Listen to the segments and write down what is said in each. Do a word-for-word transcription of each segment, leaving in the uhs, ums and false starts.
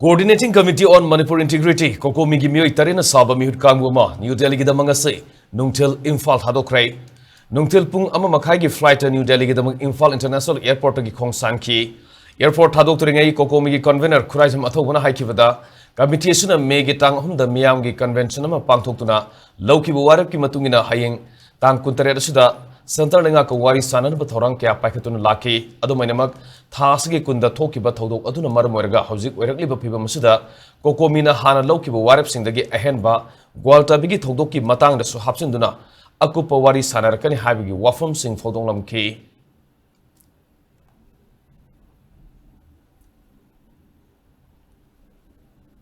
Coordinating Committee on Manipur Integrity, ꯀꯣꯀꯣꯃꯤꯒꯤ ꯃꯤꯑꯣꯏ ꯇꯔꯦꯠꯅ ꯁꯥꯕ ꯃꯤꯍꯨꯠ ꯀꯥꯡꯕꯨ ꯑꯃ ꯅ꯭ꯌꯨ ꯗꯦꯜꯂꯤꯒꯤꯗꯃꯛ ꯉꯁꯤ ꯅꯨꯡꯊꯤꯜ ꯏꯝꯐꯥꯜ ꯊꯥꯗꯣꯛꯈ꯭ꯔꯦ꯫ ꯅꯨꯡꯊꯤꯜ ꯄꯨꯡ ꯑꯃ ꯃꯈꯥꯏꯒꯤ flight ꯅ꯭ꯌꯨ ꯗꯦꯜꯂꯤꯒꯤꯗꯃꯛ ꯏꯝꯐꯥꯜ International Airportꯇꯒꯤ ꯈꯣꯡꯁꯥꯟꯈꯤ꯫ Airport ꯊꯥꯗꯣꯛꯇ꯭ꯔꯤꯉꯩ ꯀꯣꯀꯣꯃꯤꯒꯤ convener ꯈꯨꯔꯥꯏꯖꯝ ꯑꯊꯧꯕꯅ ꯍꯥꯏꯈꯤꯕꯗ, committee ꯑꯁꯤꯅ ꯃꯦꯒꯤ ꯇꯥꯡ ꯑꯍꯨꯝꯗ ꯃꯤꯌꯥꯝꯒꯤ convention ꯑꯃ ꯄꯥꯡꯊꯣꯛꯇꯨꯅ ꯂꯧꯈꯤꯕ ꯋꯥꯔꯦꯞꯀꯤ ꯃꯇꯨꯡ ꯏꯟꯅ ꯍꯌꯦꯡ ꯇꯥꯡ ꯀꯨꯟꯇꯔꯦꯠ ꯑꯁꯤꯗ centreꯅ ꯉꯥꯛꯄ ꯋꯥꯔꯤ ꯁꯥꯅꯅꯕ ꯊꯧꯔꯥꯡ ꯀꯌꯥ ꯄꯥꯏꯈꯠꯇꯨꯅ ꯂꯥꯛꯈꯤ꯫ ꯑꯗꯨꯃꯥꯏꯅꯃꯛ, ꯊꯥ ꯑꯁꯤꯒꯤ ꯀꯨꯟꯗ ꯊꯣꯛꯈꯤꯕ ꯊꯧꯗꯣꯛ ꯑꯗꯨꯅ ꯃꯔꯝ ꯑꯣꯏꯔꯒ ꯍꯧꯖꯤꯛ ꯑꯣꯏꯔꯛꯂꯤꯕ ꯐꯤꯕꯝ ꯑꯁꯤꯗ ꯀꯣꯀꯣꯃꯤꯅ ꯍꯥꯟꯅ ꯂꯧꯈꯤꯕ ꯋꯥꯔꯦꯞꯁꯤꯡꯗꯒꯤ ꯑꯍꯦꯟꯕ ꯒ꯭ꯋꯥꯜꯇꯥꯕꯤꯒꯤ ꯊꯧꯗꯣꯛꯀꯤ ꯃꯇꯥꯡꯗꯁꯨ ꯍꯥꯞꯆꯤꯟꯗꯨꯅ ꯑꯀꯨꯞꯄ ꯋꯥꯔꯤ ꯁꯥꯅꯔꯛꯀꯅꯤ ꯍꯥꯏꯕꯒꯤ ꯋꯥꯐꯝꯁꯤꯡ ꯐꯣꯡꯗꯣꯛꯂꯝꯈꯤ꯫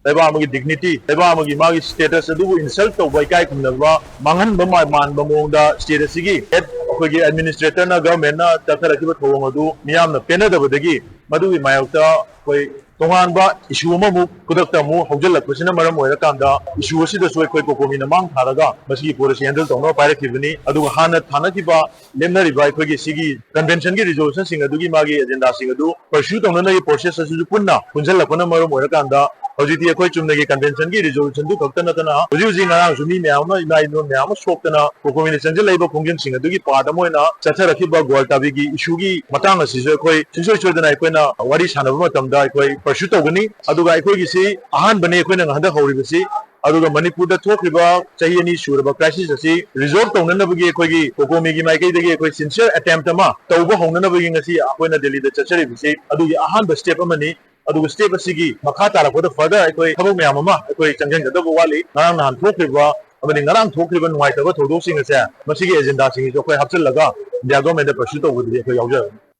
ꯂꯩꯕꯥꯛ ꯑꯃꯒꯤ dignity, ꯂꯩꯕꯥꯛ ꯑꯃꯒꯤ ꯃꯥꯒꯤ status ꯑꯗꯨꯕꯨ insult ꯇꯧꯕ, ꯏꯀꯥꯏ ꯈꯨꯝꯅꯕ ꯃꯥꯡꯍꯟꯕ ꯃꯥ-, ꯃꯥꯟꯕ ꯃꯑꯣꯡꯗ state ꯑꯁꯤꯒꯤ head ꯑꯩꯈꯣꯏꯒꯤ administratorꯅ, governmentꯅ ꯆꯠꯊꯔꯛꯈꯤꯕ ꯊꯧꯑꯣꯡ ꯑꯗꯨ ꯃꯤꯌꯥꯝꯅ ꯄꯦꯟꯅꯗꯕꯗꯒꯤ ꯃꯗꯨꯒꯤ ꯃꯥꯌꯣꯛꯇ ꯑꯩꯈꯣꯏ ꯇꯣꯉꯥꯟꯕ issue ꯑꯃꯃꯨꯛ ꯈꯨꯗꯛꯇ ꯑꯃꯨꯛ ꯍꯧꯖꯤꯜꯂꯛꯄꯁꯤꯅ ꯃꯔꯝ ꯑꯣꯏꯔꯀꯥꯟꯗ issue ꯑꯁꯤꯗꯁꯨ ꯑꯩꯈꯣꯏ ꯀꯣꯀꯣꯃꯤꯅ ꯃꯥꯡ ꯊꯥꯔꯒ ꯃꯁꯤꯒꯤ ꯄꯣꯠ ꯑꯁꯤ handle ꯇꯧꯅꯕ ꯄꯥꯏꯔꯛꯈꯤꯕꯅꯤ꯫ ꯑꯗꯨꯒ ꯍꯥꯟꯅ ꯊꯥꯅꯈꯤꯕ ꯂꯦꯞꯅꯔꯤꯕ ꯑꯩꯈꯣꯏꯒꯤ ꯁꯤꯒꯤ conventionꯒꯤ resolutionꯁꯤꯡ ꯑꯗꯨꯒꯤ ꯃꯥꯒꯤ agendaꯁꯤꯡ ꯑꯗꯨ pursue ꯇꯧꯅꯅꯕꯒꯤ process ꯑꯁꯤꯁꯨ ꯄꯨꯟꯅ ꯄꯨꯟꯁꯤꯜꯂꯛꯄꯅ ꯃꯔꯝ ꯑꯣꯏꯔꯀꯥꯟꯗ ꯍꯧꯖꯤꯛꯇꯤ ꯑꯩꯈꯣꯏ ꯆꯨꯝꯅꯒꯤ conventionꯒꯤ resolutionꯗꯨ ꯈꯛꯇ ꯅꯠꯇꯅ ꯍꯧꯖꯤꯛ ꯍꯧꯖꯤꯛ ꯉꯔꯥꯡꯁꯨ ꯃꯤ ꯃꯌꯥꯝ ꯑꯃ, ꯏꯃꯥ ꯏꯕꯦꯟ ꯃꯌꯥꯝ ꯑꯃ ꯁꯣꯛꯇꯅ ꯀꯣꯀꯣꯃꯤꯅ ꯆꯪꯁꯤꯜꯂꯛꯏꯕ ꯈꯣꯡꯖꯪꯁꯤꯡ ꯑꯗꯨꯒꯤ part ꯑꯃ ꯑꯣꯏꯅ ꯆꯠꯊꯔꯛꯈꯤꯕ ꯒ꯭ꯋꯥꯜꯇꯥꯕꯤꯒꯤ issueꯒꯤ ꯃꯇꯥꯡ ꯑꯁꯤꯁꯨ ꯑꯩꯈꯣꯏ ꯁꯨꯡꯁꯣꯏ ꯁꯣꯏꯗꯅ ꯑꯩꯈꯣꯏꯅ ꯋꯥꯔꯤ ꯁꯥꯟꯅꯕ ꯃꯇꯝꯗ ꯑꯩꯈꯣꯏ pursue ꯇꯧꯒꯅꯤ꯫ ꯑꯗꯨꯒ ꯑꯩꯈꯣꯏꯒꯤꯁꯤ ꯑꯍꯥꯟꯕꯅꯤ ꯑꯩꯈꯣꯏꯅ ꯍꯟꯗꯛ ꯍꯧꯔꯤꯕꯁꯤ꯫ ꯑꯗꯨꯒ ꯃꯅꯤꯄꯨꯔꯗ ꯊꯣꯛꯈ꯭ꯔꯤꯕ ꯆꯍꯤ ꯑꯅꯤ ꯁꯨꯔꯕ crisis ꯑꯁꯤ resolve ꯇꯧꯅꯅꯕꯒꯤ ꯑꯩꯈꯣꯏꯒꯤ ꯀꯣꯀꯣꯃꯤꯒꯤ ꯃꯥꯏꯀꯩꯗꯒꯤ ꯑꯩꯈꯣꯏ sincere attempt ꯑꯃ ꯇꯧꯕ ꯍꯧꯅꯅꯕꯒꯤ ꯉꯁꯤ ꯑꯩꯈꯣꯏꯅ ꯗꯦꯜꯂꯤꯗ ꯆꯠꯆꯔꯤꯕꯁꯤ ꯑꯗꯨꯒꯤ ꯑꯍꯥꯟꯕ step ꯑꯃꯅꯤ꯫ ꯑꯗꯨꯒ step ꯑꯁꯤꯒꯤ ꯃꯈꯥ ꯇꯥꯔꯛꯄꯗ further ꯑꯩꯈꯣꯏ ꯊꯕꯛ ꯃꯌꯥꯝ ꯑꯃ ꯑꯩꯈꯣꯏ ꯆꯪꯁꯤꯟꯒꯗꯕ ꯋꯥꯠꯂꯤ꯫ ꯉꯔꯥꯡ ꯅꯍꯥꯟ ꯊꯣꯛꯈ꯭ꯔꯤꯕ ꯑꯃꯗꯤ ꯉꯔꯥꯡ ꯊꯣꯛꯈ꯭ꯔꯤꯕ ꯅꯨꯡꯉꯥꯏꯇꯕ ꯊꯧꯗꯣꯛꯁꯤꯡ ꯑꯁꯦ ꯃꯁꯤꯒꯤ agendaꯁꯤꯡꯁꯤꯁꯨ ꯑꯩꯈꯣꯏ ꯍꯥꯞꯆꯤꯜꯂꯒ India governmentꯗ pursue ꯇꯧꯕꯗꯨꯗꯤ ꯑꯩꯈꯣꯏ ꯌꯥꯎꯖꯔꯅꯤ꯫